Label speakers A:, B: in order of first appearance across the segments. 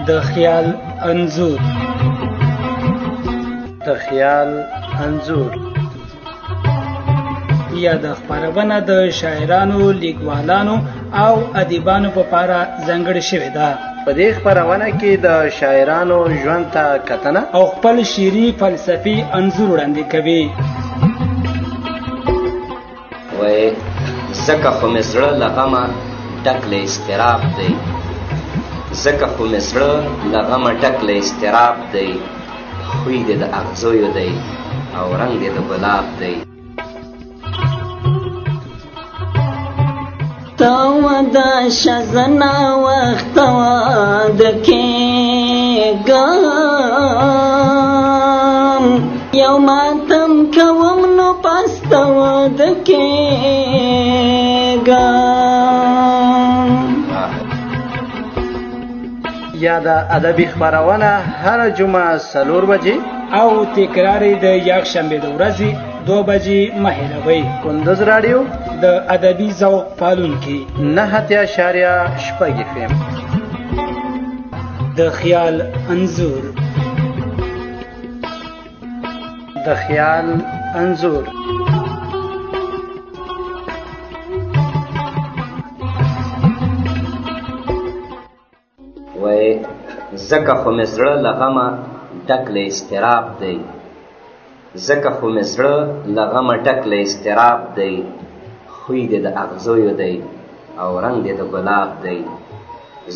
A: د خیال انځور.
B: د خیال انځور.
A: یاده خپرونه د شاعرانو، لیکوالانو او ادیبانو په پاره ځانګړې شوې ده.
B: په دې خپرونه کې د شاعرانو ژوند ته کتنه
A: او خپل شعري فلسفي انځور وړاندې کوي.
C: وایې ځکه خو مې زړه له غمه ډک له اضطراب دی، ځکه خو مې زړه له غمه ډک له اضطراب دی، خوی دې د اغزیو دی او رنګ دې د ګلاب دی.
D: ته ودا شزنا وخت د کېږم، یو ماتم کوم نو پس ته د کېږم.
B: یاده ادبي خپرونه هره جمعه 4 بجې
A: او تکرار د یکشنبې د ورځې 2 بجې مه هېروئ.
B: کندز راډیو
A: د ادبي ذوق پالونکي
B: 89.6 FM.
A: د خیال انځور.
B: د خیال انځور.
C: وایې ځکه خو مې زړه له غمه ډک له اضطراب دی، ځکه خو مې زړه له غمه ډک له اضطراب دی، خوی دې د اغزیو دی او رنګ دې د ګلاب دی.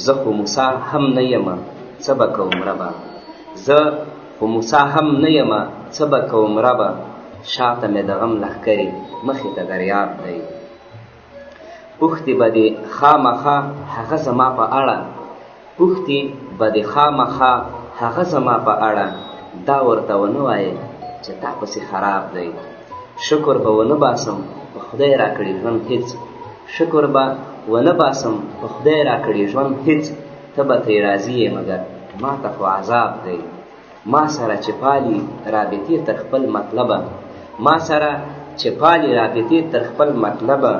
C: زه خو موسی هم نه یمه څه به کوم ربه، زه خو موسی هم نه یمه څه به کوم ربه، شاته مې د غم لښکرې مخې ته دریاب دی. پوښتې به دې خامخا هغه زما په اړه، پوښتې به دې خامخا هغه زما په اړه، دا ورته ونه وایې چې تا پسې خراب دی. شکر به ونه باسم په خدای راکړي ژوند هیڅ، شکر به ونه باسم په خدای راکړي ژوند هیڅ، ته به ترې راضي یې مګر ما ته خو عذاب دی. ما سره چې پالي رابطې تر خپل مطلبه، ما سره چې پالي رابطې تر خپل مطلبه،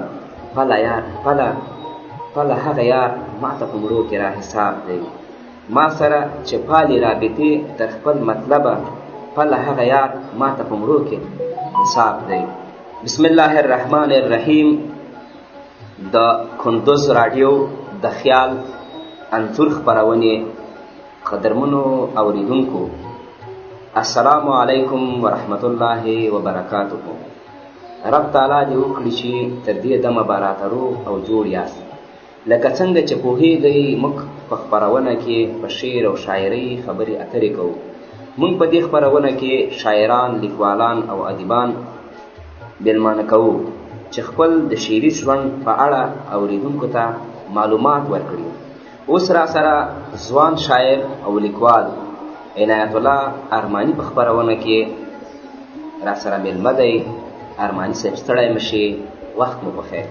C: پله یار پله پله هغه یار ما ته په مړو کې را حساب دی. ما سره چې پالي رابطې تر خپل مطلبه، پله هغه یار ما ته په مړو کې حساب دی. بسم الله الرحمن الرحیم. د کندز راډیو د خیال انځور خپرونې قدرمنو اوریدونکو، السلام علیکم ورحمت الله وبرکاته. رب تعالی دې وکړي چې تر دې دمه به راته روغ او جوړ یاست. لکه څنګه چې پوهېږئ، موږ په خپرونه کې په شعر او شاعرۍ خبرې اترې کوو. موږ په دې خپرونه کې شاعران، لیکوالان او ادیبان مېلمانه کوو چې خپل د شعري ژوند په اړه اورېدونکو ته معلومات ورکړي. اوس را سره ځوان شاعر او لیکوال عنایت الله ارماني په خپرونه کې را سره مېلمه دی. ارماني صاحب، ستړی مه شې، وخت مو په خیر.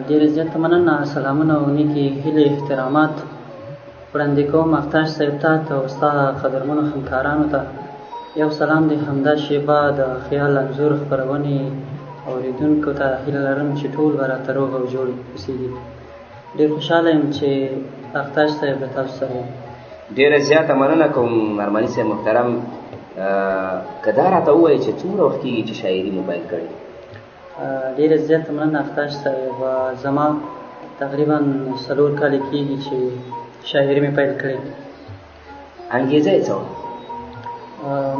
E: ډېره زیاته مننه، سلامونه او نیکې هیلې احترامات وړاندې کوم اختر صاحب ته او ستا قدرمنو همکارانو ته. یو سلام دی همدا شېبه د خیال انځور خپرونې اورېدونکو ته. هیله لرم چې ټول به راته روغ او جوړ اوسېږي. ډېر خوشحاله یم چې اختر صاحب له تاسو سره یم.
C: ډېره زیاته مننه کوم ارماني صاحب محترم. که دا راته ووایې چې څومره وخت کېږي چې شاعري مو پیل کړې؟
E: ډېره زیاته مننه اختر صاحب. زما تقریبا 4 کاله کېږي چې شاعري مې پیل کړې.
C: انګېزه یې څه وه؟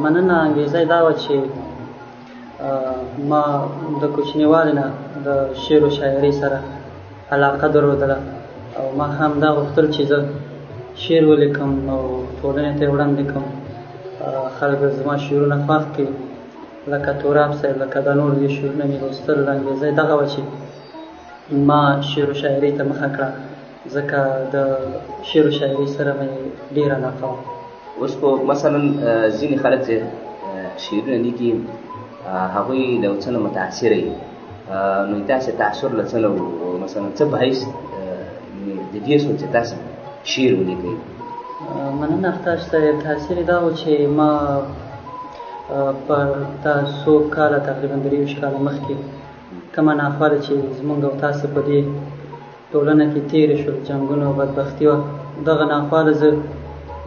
E: مننه، انګېزه یې دا وه چې ما د کوچنیوالي نه د شعر و شاعرۍ سره علاقه درلودله او ما هم دا غوښتل چې زه شعر ولیکم او ټولنې ته یې وړاندې کړم، خلک زما شعرونه خوښ کړي، لکه توراب صاحب، لکه دا نور دې شعرونه مې لوستل. انګېزه یې دغه وه چې ما شعر و شاعرۍ ته مخه کړه، ځکه د شعر و شاعرۍ سره مې ډېره علاقه وه.
C: اوس خو مثلا ځینې خلک چې شعرونه لیکي هغوی له یو څه نه متاثره وي، نو تاسې تاثر له څه نه و؟ مثلا څه باعث د دې سو چې تاسې شعر ولیکئ؟
E: مننه اختر صاحب. تاثیر یې دا و چې ما پر دا څو کاله، تقریبا 23 کاله مخکې، کومه ناخواله چې زمونږ او تاسې په دې ټولنه کې تېرې شول، جنګونه او بدبختي وه، دغه ناخواله زه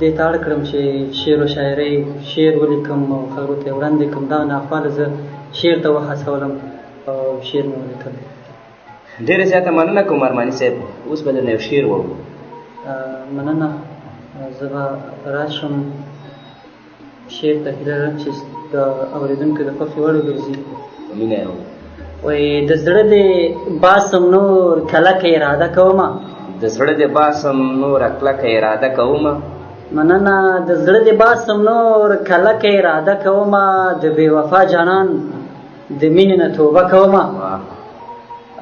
E: دې ته اړ کړم چې شعر و شاعرۍ شعر ولیکم او خلکو ته یې وړاندې کړم. دغه ناخواله زه شعر ته وهڅولم او شعر مې ولیکل.
C: ډېره زیاته مننه کوم ارماني صاحب، اوس به درنه یو شعر واورو.
E: مننه، زه به راشم شعر ته، هیله لرم چې د اورېدونکو د خوښې وړ وګرځي.
C: په مینه یې واورو.
E: وایي د زړه دې باسم نور کلکه اراده کومه،
C: د زړه دې باسم نوره کلکه اراده کومه.
E: مننه، د زړه دې باسم نور کلکه اراده کومه، د بې وفا جانان د مینې نه توبه کومه.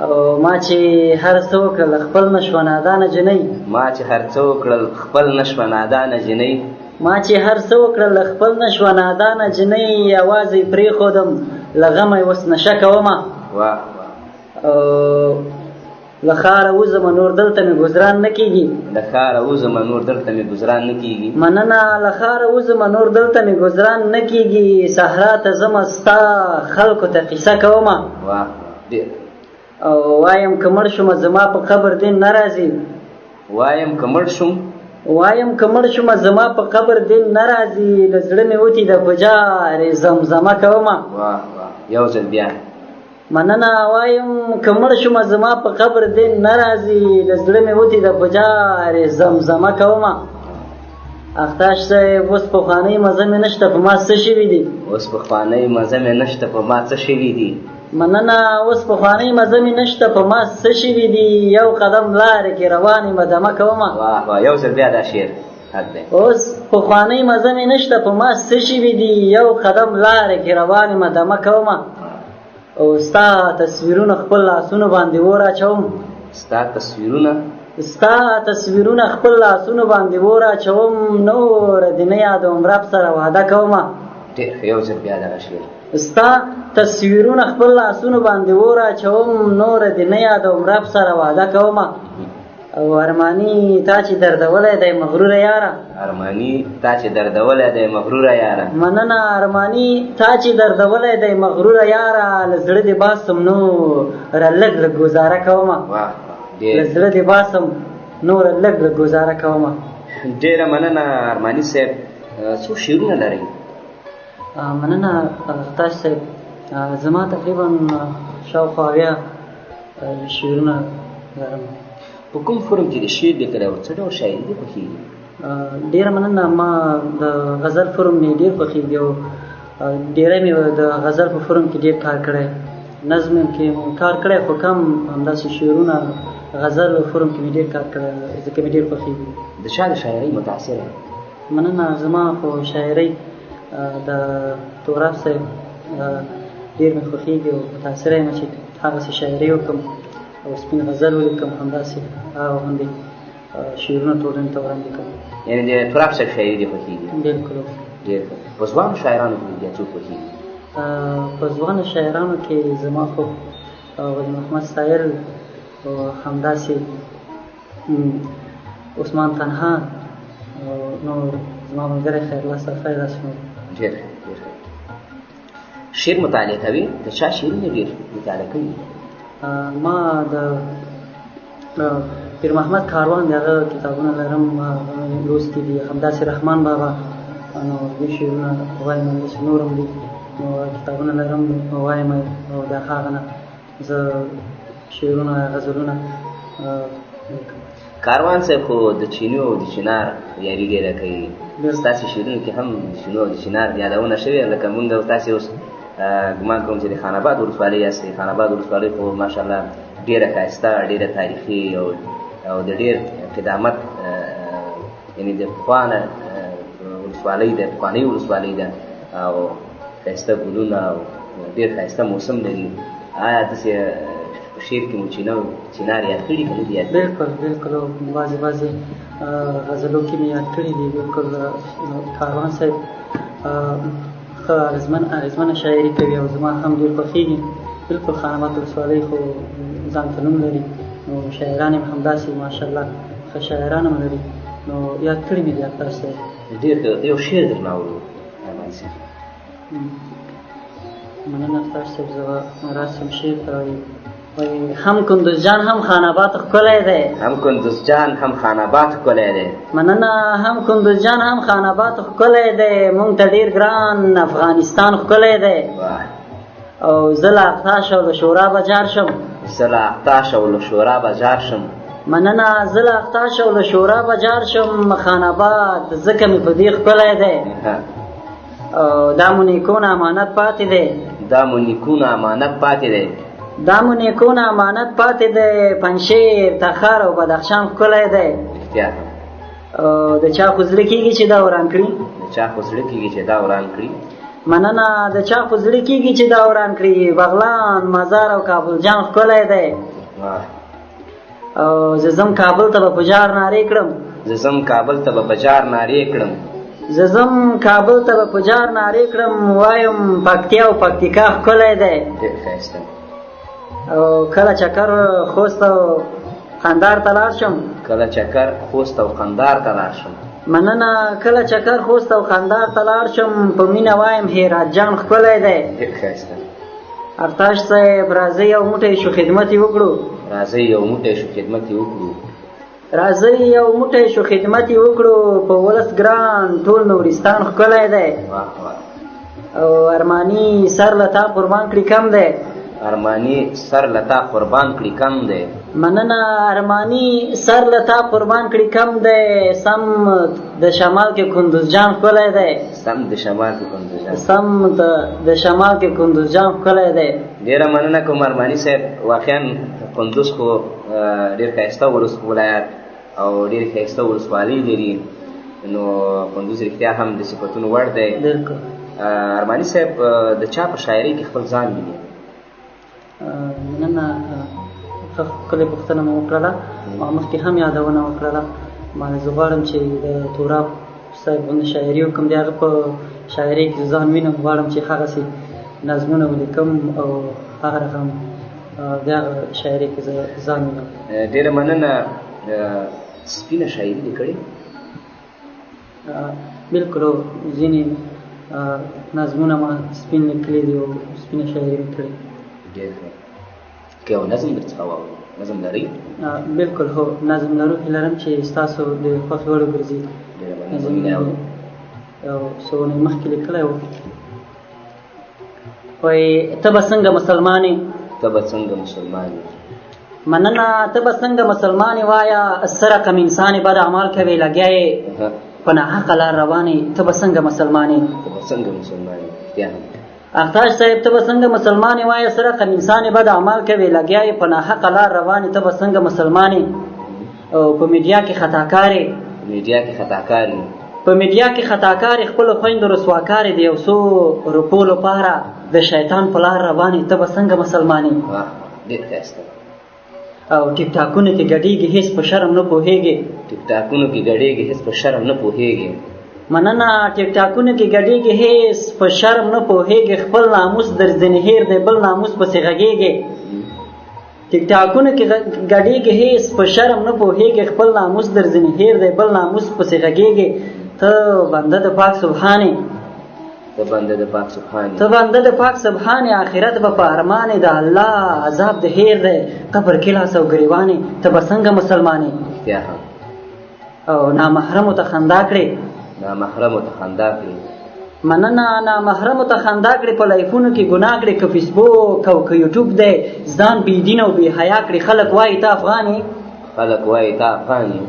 E: او ما چې هر څه وکړل خپل نه شوه نادانه جنۍ،
C: ما چې هر څه وکړل خپل نه شوه نادانه جنۍ،
E: ما چې هر څه وکړل خپل نه شوه نادانه جنۍ، یوازې پرېښودم له غمه یې اوس نشه کومه.
C: واه.
E: او له ښاره وځمه نور دلته مې ګذران نه کېږي،
C: له ښاره وځمه نور دلته مې ګذران نه کېږي.
E: مننه، له ښاره وځمه نور دلته مې ګذران نه کېږي، صحرا ته ځمه ستا خلکو ته قصه کومه.
C: واه. ډېر.
E: او وایم که مړ شومه زما په قبر دې نه راځي،
C: وایم که مړ شوم،
E: وایم که مړ شومه زما په قبر دې نه راځي، له زړه مې وتي د فجارې زمزمه کومه.
C: واه واه. یو ځل بیا.
E: مننه، وایم که مړ شومه زما په قبر دې نه راځي، له زړه مې وتي د فجارې زمزمه کومه. اختاش صاحب اوس پخوانۍ مزه مې نشته په ما څه شوي دي،
C: اوس پخوانۍ مزه مې نشته په ما څه شوي دي.
E: مننه، اوس پخوانۍ مزه مې نشته په ما څه شوي دي، یو قدم لارې کې روان یم دمه کومه.
C: واه واه. یو ځل بیا دا شعر حد دی.
E: اوس پخوانۍ مزه مې نشته په ما څه شوي دي، یو قدم لارې کې روان یم دمه کومه. او ستا تصویرونه خپل لاسونو باندې اور اچوم،
C: ستا تصویرونه،
E: ستا تصویرونه خپل لاسونو باندې اور اچوم، نور دې نه یادوم رب سره وعده کومه.
C: ډېر ښه. یو ځل بیا دغه شعر.
E: ستا تصویرونه خپل لاسونو باندې اور اچوم، نور دې نه یادوم رب سره وعده کومه. او ارماني تا چې دردولی دی مغروره یاره،
C: ارماني تا چې دردولی دی مغروره یاره.
E: مننه، ارماني تا چې دردولی دی مغروره یاره، له زړه دې باسم نوره لږ لږ ګوزاره کومه.
C: واه.
E: له زړه دې باسم نوره لږ لږ ګوزاره کومه.
C: ډېره مننه ارماني صاحب، څو شعرونه لرئ؟
E: مننه اختاش صاحب، زما تقریبا شاوخوا 70 شعرونه لرم.
C: په کوم فورم کې د شعر لیکلی او څه ډول شاعري دې خوښېږي؟
E: ډېره مننه، ما د غزل فورم مې ډېر خوښېږي او ډېری مې د غزل په فورم کې ډېر کار کړی، نظم کې مې کار کړی خو کم، همداسې شعرونه غزل فورم کې مې ډېر کار کړی ځکه مې ډېر خوښېږي.
C: د چا د شاعرۍ متاثر یې؟
E: مننه، زما خو شاعرۍ د توراب صاحب ډېر مې خوښېږي او متاثره یم چې هغسې شاعري وکړم او سپین غزل ولیکم، همداسې هغه غوندې شعرونه ټولنې ته وړاندې کړم.
C: یعنې د تراب صاحب شاعري دې خوښېږي؟
E: بلکل.
C: ډېر ښه. په ځوانو شاعرانو کې بیا څوک خوښېږي؟
E: په ځوانو شاعرانو کې زما خو ولي محمد سایل او همداسې عثمان تنها او نور زما ملګری خیرالله صفی داسې نور.
C: ډېر ښه، ډېر ښه. شعر مطالعه کوي؟ د چا شعرونه ډېر مطالعه کوي؟
E: ما د پیر محمد کاروان د هغه کتابونه لرم، هغه مې لوستي دي، همداسې رحمان بابا نو دې شعرونه وایم، همداسې نور هم دي نو کتابونه لرم وایم او د هغه نه زه شعرونه غزلونه لیکم.
C: کاروان صاحب خو د چینو او د چنار یاري ډېره کوي، ستاسې شعرونو کې هم د چینو او د چنار یادونه شوې، لکه مونږ او تاسې اوس ګمان کوم چې د خان اباد ولسوالۍ یاستئ. خان اباد ولسوالۍ خو ماشاءالله ډېره ښایسته، ډېره تاریخي او د ډېر قدامت، یعنې د پخوا نه ولسوالۍ ده، پخوانۍ ولسوالۍ ده او ښایسته ګلونه او ډېر ښایسته موسم لري. آیا داسې په شعر کې مو چینه او چنار یاد کړي که نه دي یاد کړي؟
E: بلکل بلکل، بعضې بعضې غزلو کې مې یاد کړي دي. بلکل کاروان صاحب ښه اغېزمنه شاعري کوي او زما هم ډېر خوښېږي. بلکل خان اباد ولسوالۍ خو ځان ته نوم لري، نو شاعران یې هم همداسې ماشاءالله ښه شاعران هم لري، نو یاد کړي مې دي اختر صاحب.
C: ډېر ښه. یو شعر درنه اورو ارمان صاحب.
E: مننه اختر صاحب، زه به راسم شعر ته. وایي هم کندوز جان هم خان آباد ښکلی دی.
C: هم کندوز جان هم خان آباد ښکلی دی.
E: مننه. هم کندوز جان هم خان آباد ښکلی دی، مونږ ته ډېر ګران افغانستان ښکلی دی. او زه له اقتاش او له شورا به جار شم.
C: زه له اقتاش او له شورا به جار شم.
E: مننه. زه له اقتاش او له شورا به جار شم، خان آباد ځکه مې په دې ښکلی دی. او دا مو نیکونه امانت پاتې دی.
C: دا مو نیکونه امانت پاتې دی.
E: دا مو نیکونه امانت پاتې دی، پنجشیر، تخار او بدخشان ښکلی دی.
C: رښتیا.
E: او د چا خو زړه کېږي چې دا وران کړي.
C: د چا خو زړه کېږي چې دا وران کړي.
E: مننه. د چا خو زړه کېږي چې دا وران کړي، بغلان، مزار او کابل جان ښکلی دی. او زه ځم کابل ته به په جار نارې کړم.
C: زه ځم کابل ته به په جار نارې کړم.
E: زه ځم کابل ته به په جار نارې کړم، وایم پکتیا او پکتیکا ښکلی دی.
C: ډېر ښایسته.
E: او کله چکر خوست او قندهار ته لاړ شم.
C: کله چکر خوست او قندهار ته لاړ شم.
E: مننه. کله چکر خوست او قندهار ته لاړ شم، په مینه وایم هرات جان ښکلی دی.
C: ډېر ښایسته.
E: ارتاش صاحب راځئ یو موټی شو خدمت یې وکړو.
C: راځئ یو موټی شو خدمت یې وکړو.
E: راځئ یو موټی شو خدمت یې وکړو، په ولس ګران ټول نورستان ښکلی دی. او ارماني سر له تا قربان کړي کم دی.
C: ارماني سر له تا قربان کړي کم دی.
E: مننه. ارماني سر له تا قربان کړي کم دی، سم د شمال کې کندوز جان ښکلی دی.
C: سم د شمال کې کندوز جان.
E: سم د شمال کې کندوز جان ښکلی دی.
C: ډېره مننه کوم ارماني صاحب. واقعا کندوز خو ډېر ښایسته ولس ولایت او ډېر ښایسته ولسوالۍ لري، نو کندوز رښتیا هم د صفتونو وړ دی.
E: بالکل.
C: ارماني صاحب د چا په شاعرۍ کې خپل ځان ویني؟
E: مننه. ښه ښکلې پوښتنه مو وکړله. ما مخکې هم یادونه وکړله، ما زه غواړم چې د توراب صاحب غوندې شاعري وکړم، د هغه په شاعرۍ کې ځان وینم، غواړم چې هغسې نظمونه ولیکم او هغه رقم د هغه شاعرۍ کې زه ځان وینم.
C: ډېره مننه. سپینه شاعري دې کړې؟
E: بالکل، ځینې نظمونه ما سپین لیکلي دي او سپینه شاعري مې کړې.
C: ډېر ښه. که یو نظم درڅخه واورو، نظم لرئ؟
E: بالکل، هو نظم لرو، هیله لرم چې ستاسو د خوښې وړ وګرځي.
C: ډېره مننه. مینه اورو.
E: یو څو اونۍ مخکې لیکلی و. وایي ته به څنګه مسلمان یې؟
C: ته به څنګه مسلمان یې؟
E: مننه. ته به څنګه مسلمان یې؟ وایه څه رقم انسان یې، بد اعمال کوې، لګیا یې، په ناحقه لار روان یې، ته به څنګه مسلمان یې؟
C: ته به څنګه مسلمان یې؟ رښتیا هم.
E: اختاش صاحب ته به څنګه مسلمان یې؟ وایه څه رقم انسان یې، بد اعمال کوې، لګیا یې، په ناحقه لار روان یې، ته به څنګه مسلمان یې؟ او په میډیا کې خطاکار یې.
C: په میډیا کې خطاکار یې.
E: په میډیا کې خطاکار یې، خپلو خویندو رسواکار یې، د یو څو روپو لپاره د شیطان په لار روان یې، ته به څنګه مسلمان یې؟
C: واه، ډېر ښایسته.
E: او ټیک ټاکونو کې ګډېږي، هېڅ په شرم نه پوهېږي.
C: ټیک ټاکونو کې ګډېږي، هېڅ په شرم نه پوهېږي.
E: مننه. ټیک ټاکونو کې ګډېږي، هېڅ په شرم نه پوهېږي، خپل ناموس در ځینې هېر دی، بل ناموس پسې غږېږي. ټیک ټاکونو کې ګډېږي، هېڅ په شرم نه پوهېږي، خپل ناموس در ځینې هېر دی، بل ناموس پسې غږېږي. ته بنده د پاک سبحان یې.
C: ته بنده د پاک سبحان یې.
E: ته بنده د پاک سبحان یې، آخرت به په ارمان یې، د الله عذاب د هېر دی، قبر کې لاس او ګریوان یې، ته به څنګه مسلمان یې؟
C: رښتیا هم.
E: او نامحرمو ته خندا کړې.
C: نامحرمو ته خندا کړې.
E: مننه. نامحرمو ته خندا کړې، په لایفونو کې ګناه کړې، که فیسبوک او که یوټیوب دی، ځان بې دین او بې حیا کړې، خلک وایي ته افغان یې.
C: خلک وایي ته افغان یې.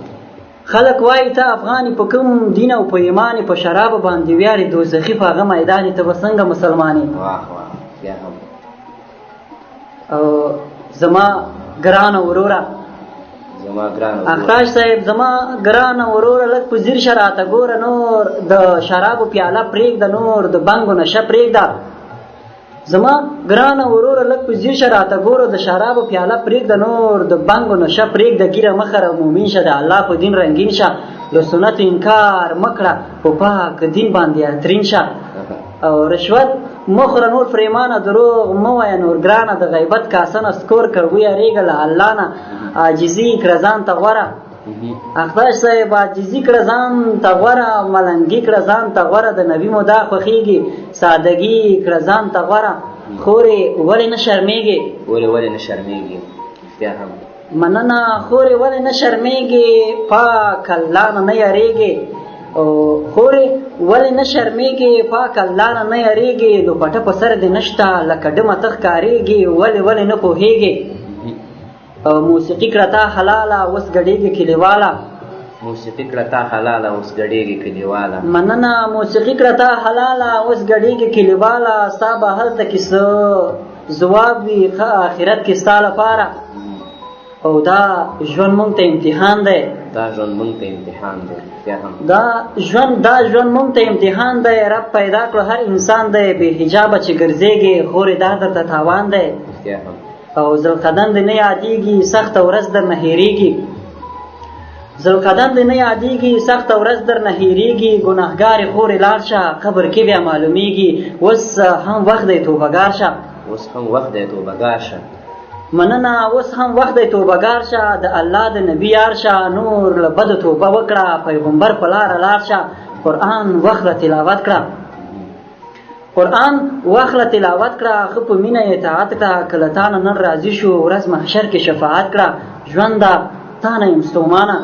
E: خلک وایي ته افغان یې، په کوم دین او په ایمان یې، په شرابو باندې ویاړې، دوزخي په هغه میدان یې، ته به څنګه مسلمان یې؟
C: واه واه، بیا هم.
E: او زما ګرانه وروره،
C: زما ګرانه وروره،
E: اختاش صاحب زما ګرانه وروره، لږ په ځیر شه راته ګوره، نور د شرابو پیاله پرېږده، نور د بنګو نشه پرېږده. زما ګرانه وروره، لږ په ځیر شه راته ګوره، د شرابو پیاله پرېږده، نور د بنګو نشه پرېږده، ږیره مه خره، مومین شه، د الله په دین رنګین شه، له سنتو انکار مه کړه، په پاک دین باندې اترین شه. او رشوت مه خوره نور پرېمانه، دروغ مه وایه نور ګرانه، د غیبت کاسه نه سکور کړ، ویرېږه له الله نه، عاجزي کړه ځان ته غوره. اختاش صاحب عاجزي کړه ځان ته غوره، ملنګي کړه ځان ته غوره، د نبي مو دا خوښېږي، سادګي کړه ځان ته غوره. خورې ولې نه شرمېږې؟
C: ولې ولې نه شرمېږي، رښتیا هم.
E: مننه. خورې ولې نه شرمېږې، پاک الله نه نه یارېږې. او خورې ولې نه شرمېږې، پاک الله نه نه یارېږې، دوپټه په سر دې نشته لکه ډمه ته ښکارېږې، ولې ولې نه پوهېږې. موسیقي کړه تا حلاله اوس ګډېږي کلیواله.
C: موسیقي کړه تا حلاله اوس ګډېږي کلیواله.
E: مننه. موسیقي کړه تا حلاله اوس ګډېږي کلیواله، ستا به هلته کې څه ځواب وي ښه آخرت کې ستا لپاره. او دا ژوند مونږ ته امتحان دی.
C: دا ژوند مونږ ته امتحان دی، رښتیا هم.
E: دا ژوند مونږ ته امتحان دی، رب پیدا کړو هر انسان دی، بې حجابه چې ګرځېږې خورې دا درته تاوان دی.
C: رښتیا هم.
E: او ذوالقدم دې نه یادېږي، سخته ورځ درنه هېرېږي. ذوالقدم دې نه یادېږي، سخته ورځ درنه هېرېږي، ګناهګارې خورې لاړ شه، قبر کې بیا معلومېږي، اوس هم وخت دی توبهګار شه.
C: اوس هم وخت دی توبهګار شه.
E: مننه. اوس هم وخت دی توبهګار شه، د الله د نبي یار شه، نور له بدو توبه وکړه، پیغمبر په لاره لاړ شه، قرآن واخله تلاوت کړه. قرآن واخله تلاوت کړه، ښه په مینه یې اطاعت کړه، که له تا نه نن راضي شو ورځ محشر کې شفاعت کړه، ژونده تا نه یم ستومانه.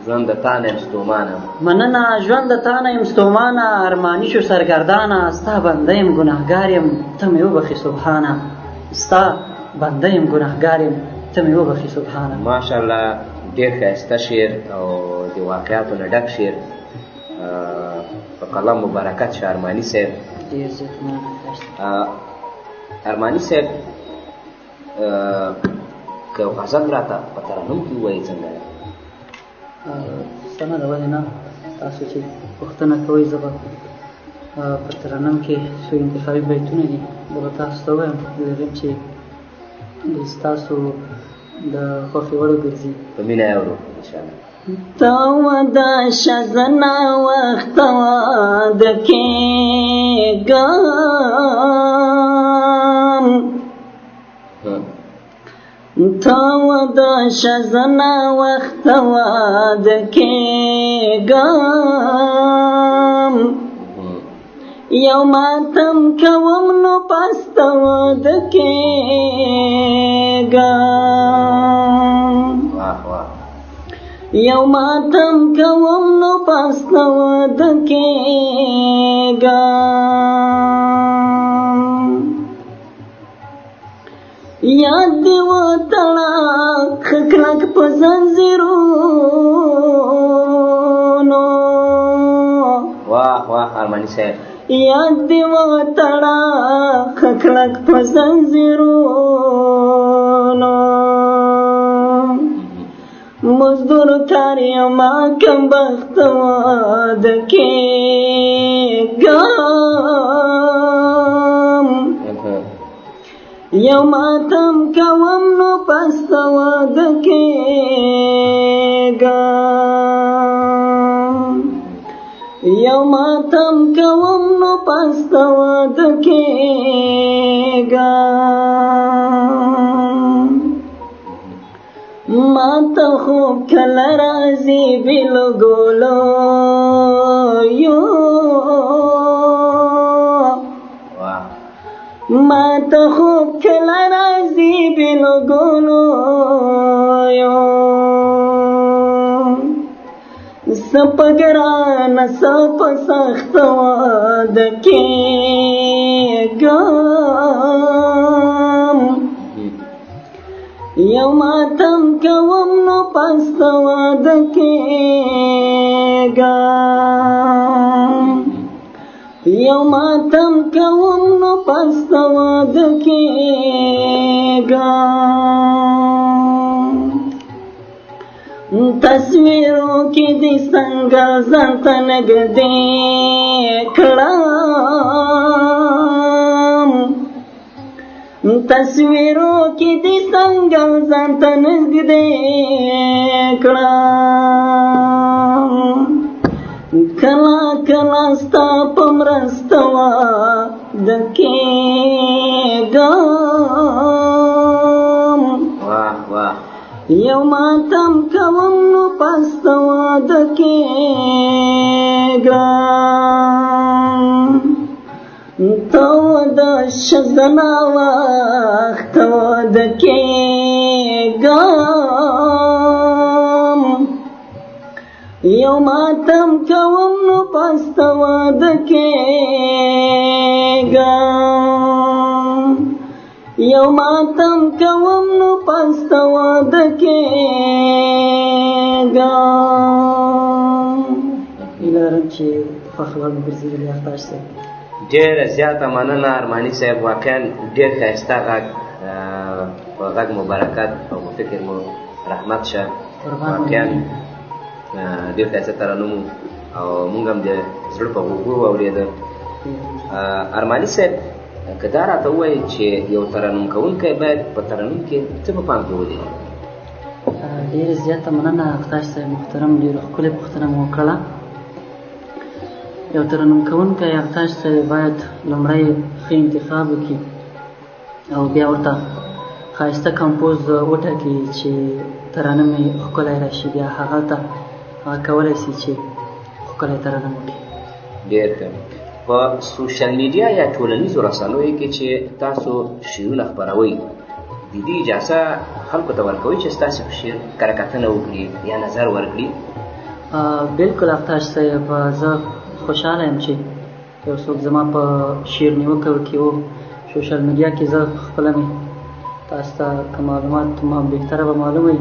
C: ژونده تا نه یم ستومانه.
E: مننه. ژونده تا نه یم ستومانه، ارماني شو سرګردانه، ستا بنده یم ګناهګار یم، ته مې وبخښې سبحانه. ستا بنده یم ګناهګار یم، ته مې وبخښې سبحانه.
C: ماشاءالله، ډېر ښایسته شعر او د واقعاتو نه ډک شعر. په قلم مبارکت شه ارماني صاحب.
E: ډېر زیات مننه.
C: ارماني صاحب، که یو غزل راته په ترنم کې ووایې څنګه ده؟
E: سمه ده، ولې نه. تاسو چې پوښتنه کوئ زه به په ترنم کې څو انتخابي بیتونه دي زه به تاسو ته ووایم، لرم چې ستاسو د خوښې وړ وګرځي.
C: په مینه یې اورو انشاءالله.
D: ته وده شه زه ناوخته واده کېږم، ته وده شه زه ناوخته واده کېږم، یو ماتم کوم نو پس ته واده کېږم. یو ماتم کوم نو پس ته واده کېږم. یاد دې وتړه ښه کلک په زنځیرونو.
C: واه واه ارماني صاحب.
D: یاد دې وتړه ښه کلک په زنځیرونو، مزدور کار یم کم بخت واده کېږم، یو ماتم کوم نو پس ته واده کېږم، یو ماتم کوم نو پس ته واده کېږم. ما ته خوب کله راځي بې له ګولیو، ما ته خوب کله راځي بې له ګولیو، څه په ګرانه څه په سخته واده کېږم، یو ماتم کوم نو پس ته واده کېږم، یو ماتم کوم نو پس ته واده کېږم. تصویرو کې دې څنګه ځان ته نږدې کړم، تصویرو کې دې څنګه ځان ته نږدې کړم، کله کله ستا په مرسته واده کېږم، یو ماتم کوم نو پس ته واده کېږم، ته د شزنا وخت د کېږم، یو ماتم کوم نو پس ته واده کېږم، یو ماتم کوم نو پس ته واده کېږم.
E: هیله لرم چې خوښ وړ مو ګرځېدلي اختاش صاحب.
C: ډېره زیاته مننه ارماني صاحب، واقعا ډېر ښایسته غږ، په غږ مو برکت او په فکر مو رحمت شه. واقعا ډېر ښایسته ترنم او موږ هم د زړه په غوږو واورېده. ارماني صاحب، که دا راته ووایې چې یو ترنم کوونکی باید په ترنم کې څه په پام کې ولري؟
E: ډېره زیاته مننه اختاش صاحب محترم، ډېره ښکلې پوښتنه مو وکړله. یو ترنم کوونکی اختاش صاحب باید لومړی ښه انتخاب وکړي او بیا ورته ښایسته کمپوز وټاکي چې ترنم یې ښکلی راشي، بیا هغه ته هغه کولی سي چې ښکلی ترنم وکړي.
C: ډېر ښه. په سوشل میډیا یا ټولنیزو رسنیو کې چې تاسو شعرونه خپروئ، د دې اجازه خلکو ته ورکوئ چې ستاسې په شعر کره کتنه وکړي یا نظر ورکړي؟
E: بلکل اختاش صاحب، زه خوشحاله یم چې یو څوک زما په شعر نیوکه وکړي. او سوشل میډیا کې زه خپله مې تاسو ته که معلومات ما بهتره به معلومه وي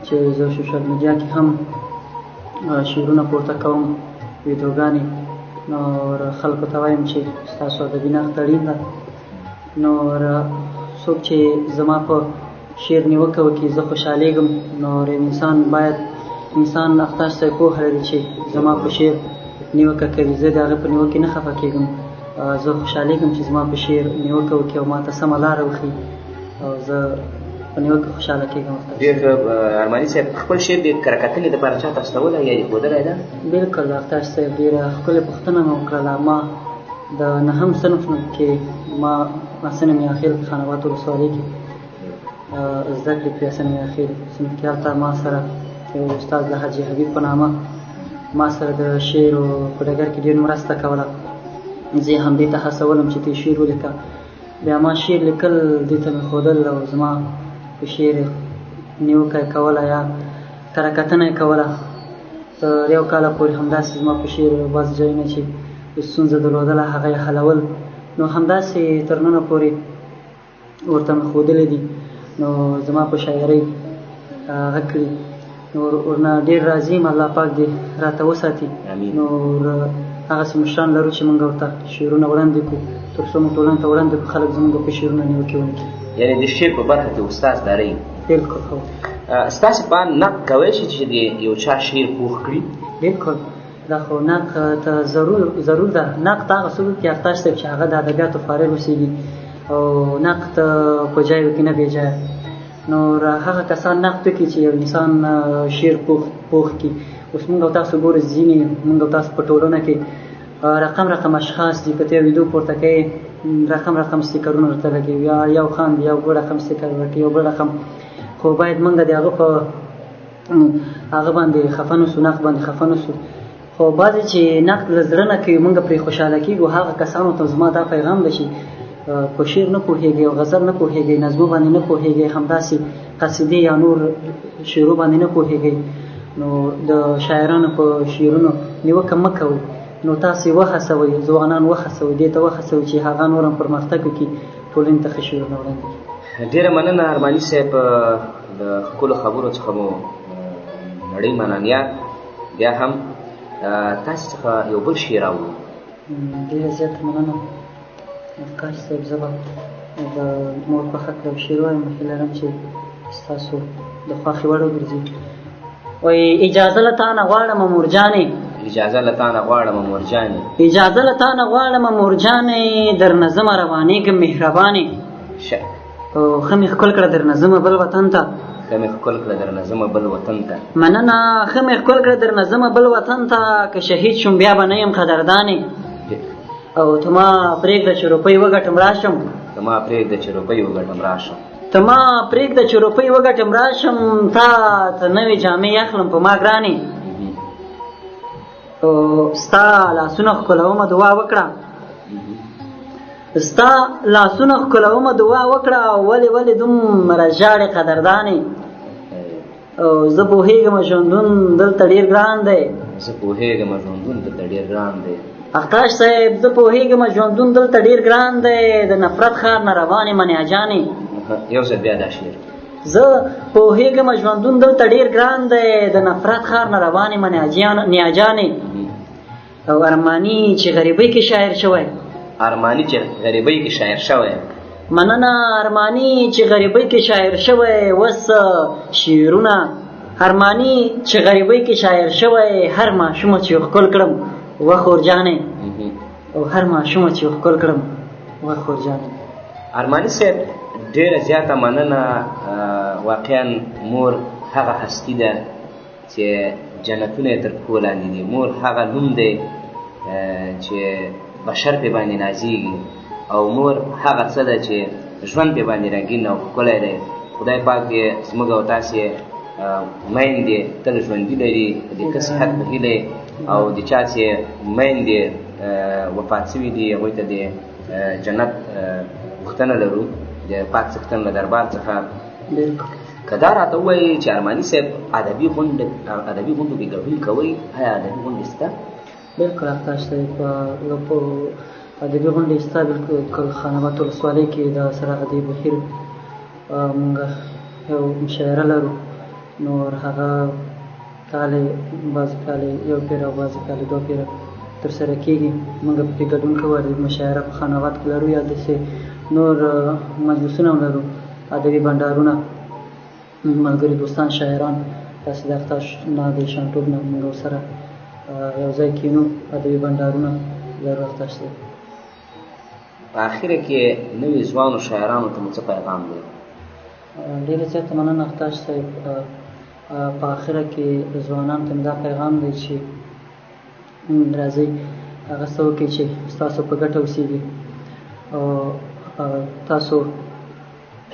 E: چې زه سوشل میډیا کې هم شعرونه پورته کوم، ویډیوګانې، نو خلکو ته وایم چې ستاسو ادبي نقد اړین ده. نو څوک چې زما په شعر نیوکه وکړي زه خوشحالېږم. نو یو انسان باید انسان اختاش صاحب پوهه لري چې زما په شعر نیوکه کوي، زه د هغه په نیوکې نه خفه کېږم، زه خوشحالېږم چې زما په شعر نیوکه وکړي او ما ته سمه لاره وښیي، او زه په نیوکه خوشحاله کېږم.
C: ډېر ښه ارماني صاحب، خپل شعر د کره کتنې دپاره چا ته استولی یا یې ښودلی ده؟
E: بلکل اختاش صاحب، ډېره ښکلې پوښتنه مې وکړله. ما د نهم صنف کې ما حسن میاخېل خان آباد ولسوالۍ کې زده کړې کړې. حسن میاخېل صنف کې هلته ما سره یو استاد د حاجي حبیب په نامه ما سره د شعر په ډګر کې ډېر مرسته کوله. زه یې همدې ته هڅولم چې ته شعر ولیکه. بیا ما شعر لیکل، دې ته مې ښودل او زما په شعر نیوکه یې کوله یا کره کتنه یې کوله. تر یو کاله پورې همداسې زما په شعر بعضې ځایونه چې ستونزه درلودله هغه یې حلول. نو همداسې تر ننه پورې ورته مې ښودلي دي. نو زما په شاعرۍ هغه کړي، نو ورنه ډېر راضي یم. الله پاک دې راته وساتي. نور هغسې مشران لرو چې موږ ورته شعرونه وړاندې کړو، تر څو موږ ټولنې ته وړاندې کړو، خلک زموږ په شعرونه نیوکې ونه کړي.
C: یعنې د شعر په برخه کې استاد لرئ؟
E: بلکل هو.
C: ستاسې په اند نقد کولی شي چې د یو چا شعر پوخ کړي؟
E: بلکل، دا خو نقد ته ضرور ده. نقد هغه څوک وکړي اختاش صاحب چې هغه د ادبیاتو فارغ اوسېږي او نقد په جای وکړي نه بې ځایه. نو هغه کسان نقد وکړي چې یو انسان شعر پوخ کړي. اوس موږ او تاسو ګورو ځینې موږ او تاسو په ټولنه کې رقم رقم اشخاص دي، که ته یو ویډیو پورته کوې رقم رقم سټیکرونه ورته لګوي، یا یو خاندي یو بل رقم سټیکر ورکوي یو بل رقم. خو باید موږ د هغه په هغه باندې خفه نه سو، نقد باندې خفه نه سو. خو بعضې چې نقد له زړه نه کوي موږ پرې خوشحاله کېږو. هغه کسانو ته زما دا پیغام دی چې په شعر نه پوهېږي او غزل نه پوهېږي، نظمو باندې نه پوهېږي، همداسې قصیدې یا نور شعرو باندې نه پوهېږي، نو د شاعرانو په شعرونو نیوکه مه کوئ. نو تاسې وهڅوئ، ځوانان وهڅوئ، دې ته وهڅوئ چې هغه نور هم پرمختګ وکړي، ټولنې ته ښه شعرونه وړاندې کړي.
C: ډېره مننه ارماني صاحب، د ښکلو خبرو څخه مو نړۍ مننه. بیا هم تاسې څخه یو بل شعر اورو.
E: ډېره زیاته مننه افکار صاحب، زه به د مور په هکله یو شعر ووایم، هیله لرم چې ستاسو د خوښې وړ وګرځي. وایي اجازه له تا نه غواړم مورجانې،
C: اجازه له تا نه غواړم مورجانې،
E: اجازه له تا نه غواړم مورجانې، درنه ځمه روانېږم مهربانې.
C: ښه
E: ښه مې ښکل کړه درنه ځمه بل وطن ته،
C: ښه مې ښکل کړه درنه ځمه بل وطن ته.
E: مننه، ښه مې ښکل کړه درنه ځمه بل وطن ته، که شهید شوم بیا به نه یم قدردانې. او ته ما پرېږده چې روپۍ وګټم راشم،
C: ته ما پرېږده چې روپۍ وګټم راشم،
E: ته ما پرېږده چې روپۍ وګټم راشم، تا ته نوې جامې اخلم په ما ګرانې. او ستا لاسونه ښکلومه دعا وکړه، ستا لاسونه ښکلومه دعا وکړه، ولې ولې دومره ژاړې قدردانې. او زه پوهېږم ژوندون دلته ډېر ګران دی.
C: زه پوهېږم ژوندون دلته ډېر ګران دی.
E: اختاش صاحب، زه پوهېږم ژوندون دلته ډېر ګران دی، د نفرت ښار نه روانې منیاجانې.
C: یو ځل بیا دا شعر.
E: زه پوهېږم ژوندون دلته ډېر ګران دی، د نفرت ښار نه روانې منیاجانې. او ارماني چې غریبۍ کې شاعر شوی.
C: ارماني چې غریبۍ کې شاعر شوی.
E: مننه. ارماني چې غریبۍ کې شاعر شوی، وس شعرونه. ارماني چې غریبۍ کې شاعر شوی، هر ماشوم چې ښکل کړم وه خورجانې. او هر ماشوم چې ښکل کړم وه خورجانې.
C: ارماني صاحب، ډېره زیاته مننه. واقعا مور هغه هستي ده چې جنتونه یې تر پښو لاندې دي. مور هغه نوم دی چې بشر پې باندې نازیږي، او مور هغه څه ده چې ژوند پې باندې رنګین او ښکلی دی. خدای پاک دې زموږ او تاسې میندې تل ژوندي لري، د ښه صحت په هیله، او د چا چې میندې وفات شوي دي هغوی ته د جنت غوښتنه لرو د پاک څښتن له دربار څخه. که دا راته ووایي چې ارماني صاحب ادبي غونډو کې ګډون کوئ، آیا ادبي غونډې شته؟
E: بلکل اختاش صاحب، په ادبي غونډې شته. بلکل خان اباد ولسوالۍ کې د سراغ ادبي بهیر موږ یو مشاعره لرو، نور هغه کالې بعضې کالې یو پېر او بعضې کالې دوه پېره ترسره کېږي. موږ پکې ګډون کوو. ادبي مشاعره په خان اباد کې لرو، یا داسې نور مجلسونه هم لرو، ادبي بنډارونه، ملګري دوستان شاعران داسې د اختاش نه د شانټوب نه موږ ورسره یو ځای کښېنو، ادبي بنډارونه لرو. اختاش صاحب،
C: په اخره کې نوي ځوانو شاعرانو ته مو څه پیغام دی؟
E: ډېره زیاته مننه اختاش صاحب. په اخره کې ځوانانو ته مې دا پیغام دی چې راځئ هغه څه وکړئ چې ستاسو په ګټه اوسېږي، او تاسو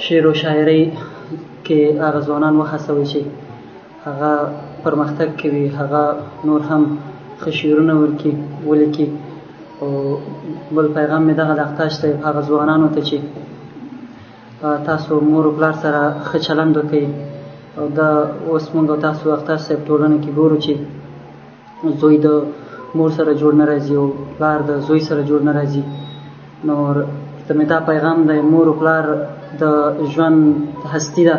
E: شعر او شاعرۍ کې هغه ځوانان وهڅوئ چې هغه پرمختګ کوي، هغه نور هم ښه شعرونه ورکړي ولیکي. او بل پیغام مې دغه د اختاش صاحب هغه ځوانانو ته چې تاسو مور او پلار سره ښه چلند وکړئ. او دا اوس موږ او تاسو اختاش صاحب ټولنه کې ګورو چې زوی د مور سره جوړ نه راځي او پلار د زوی سره جوړ نه راځي. نو ته مې دا پیغام دی، مور او پلار د ژوند هستي ده،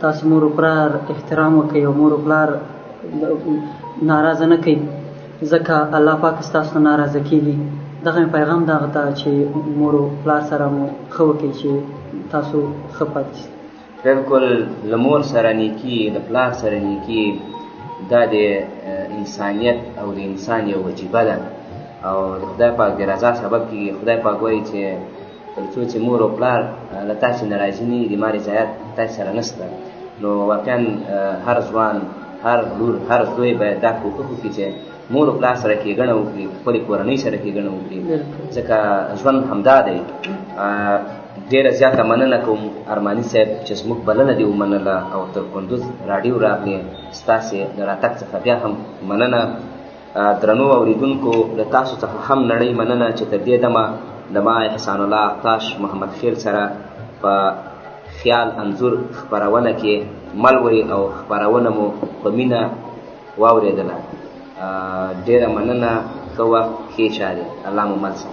E: تاسو مور او پلار احترام وکړئ او مور او پلار ناراضه نه کړئ، ځکه الله پاک ستاسو نه ناراضه کېږي. دغه مې پیغام ده هغه ته چې مور او پلار سره مو ښه وکړئ چې تاسو ښه پاتې شئ.
C: بلکل، له مور سره نیکي، له پلار سره نیکي، دا د انسانیت او د انسان یو وجیبه ده، او د خدای پاک د رضا سبب کېږي. خدای پاک وایي چې تر څو چې مور او پلار له تاسې نه راضي نه وي، د ما رضایت تاسې سره نشته. نو واقعا هر ځوان، هر لور، هر زوی باید دا کوښښ وکړي چې مور او پلار سره ښېګڼه وکړي، خپلې کورنۍ سره ښېګڼه وکړي، ځکه ژوند همدا دی. ډېره زیاته مننه کوم ارماني صاحب چې زموږ بلنه دې ومنله او تر کندوز راډیو راغلې. ستاسې له راتګ څخه بیا هم مننه. درنو اورېدونکو، له تاسو څخه هم نړۍ مننه چې تر دې دمه له ما احسان الله اقتاش محمد خیل سره په خیال انځور خپرونه کې مل وئ او خپرونه مو په مینه واورېدله. ډېره مننه. ښه وخت، ښې چارې. الله مو مل سه.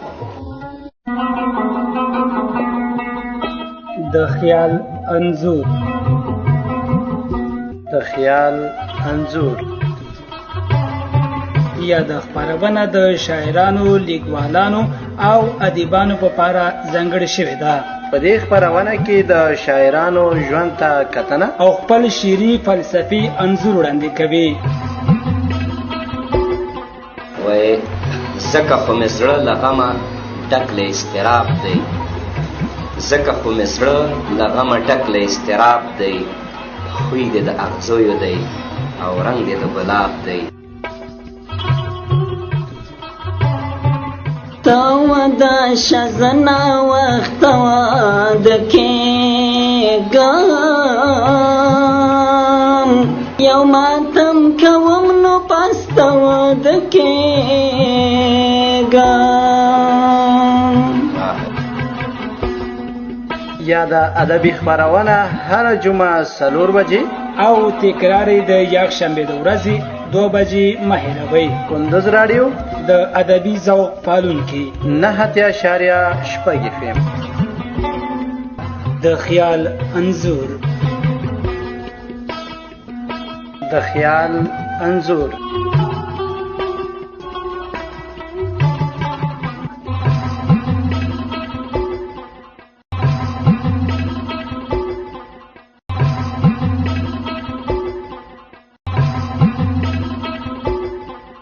A: د خیال انځور،
B: د خیال انځور.
A: یاده خپرونه د شاعرانو، لیکوالانو او ادیبانو په پاره ځانګړې شوې ده.
B: په دې خپرونه کې د شاعرانو ژوند ته کتنه
A: او خپل شعري فلسفي انځور وړاندې کوي.
C: وایي ځکه خو مې زړه له غمه ډک له اضطراب دی، ځکه خو مې زړه له غمه ډک له اضطراب دی، خوی دې د اغزیو دی او رنګ دې د ګلاب دی.
D: ته ودا شزنا وخت واده کېږم، یو ماتم کوم نو پس ته واده کېږم.
B: یاده ادبي خپرونه هره جمعه 4 بجې
A: او تکرار د یکشنبې د ورځې 2 بجې مه هېروئ.
B: کندز راډیو
A: د ادبي ذوق پالونکي
B: 89.6 FM.
A: د خیال انځور،
B: د خیال انځور.